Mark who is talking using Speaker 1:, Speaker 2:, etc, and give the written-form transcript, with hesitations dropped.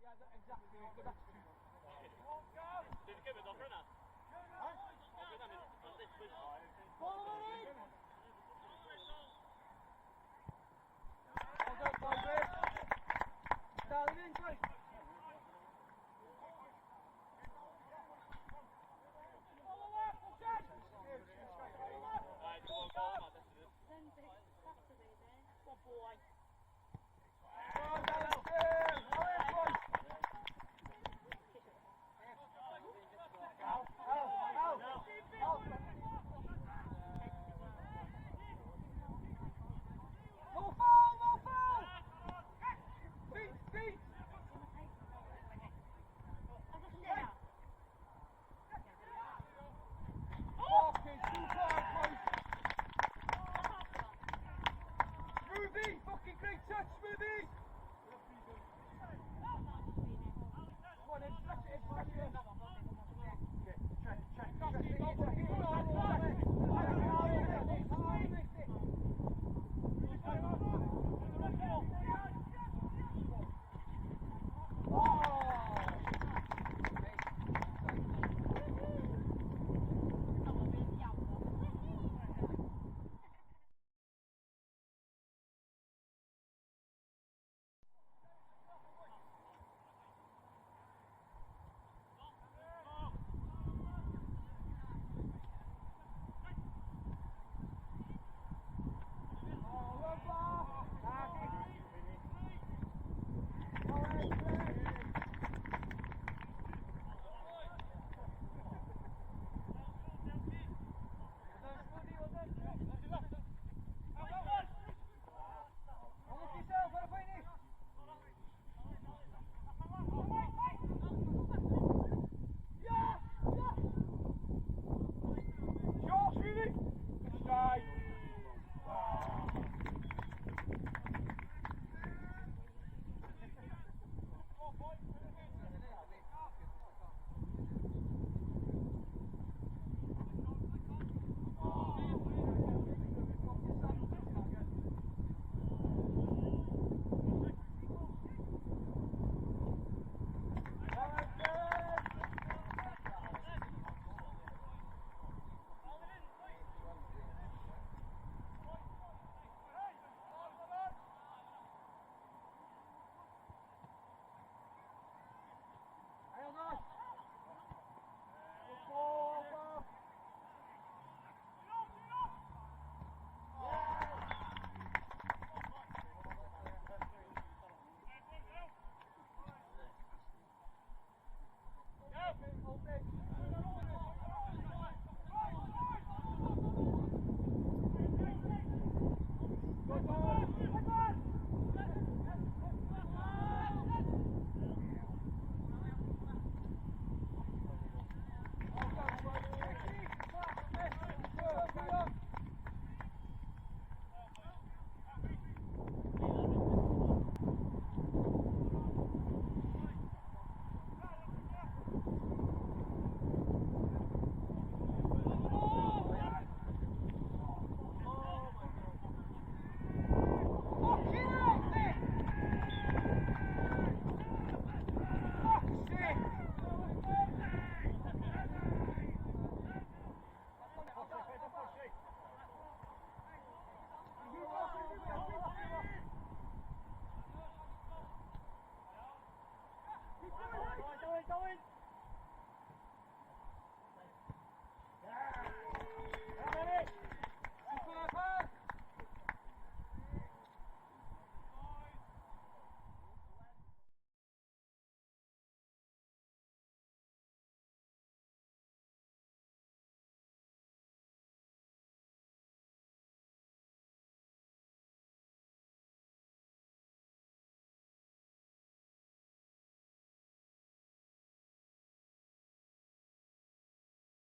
Speaker 1: Yeah, exactly. Good attitude.
Speaker 2: Dwi'n gymryd off hynna. Off hynna, mynd
Speaker 1: Follow it in! Well done, boys. Dal i fynd, boys.
Speaker 2: Right, go on, go on, that's it.
Speaker 3: Saturday then.
Speaker 4: Good boy.
Speaker 1: Go on, Alistair. Go in, boys. Al, Al, Al, Al. No foul, no foul! Feet, feet!
Speaker 3: Yeah.
Speaker 1: Fucking superb, boys. Smoothie, fucking great touch, Smoothie! Come on then, stretch it in, stretch it in.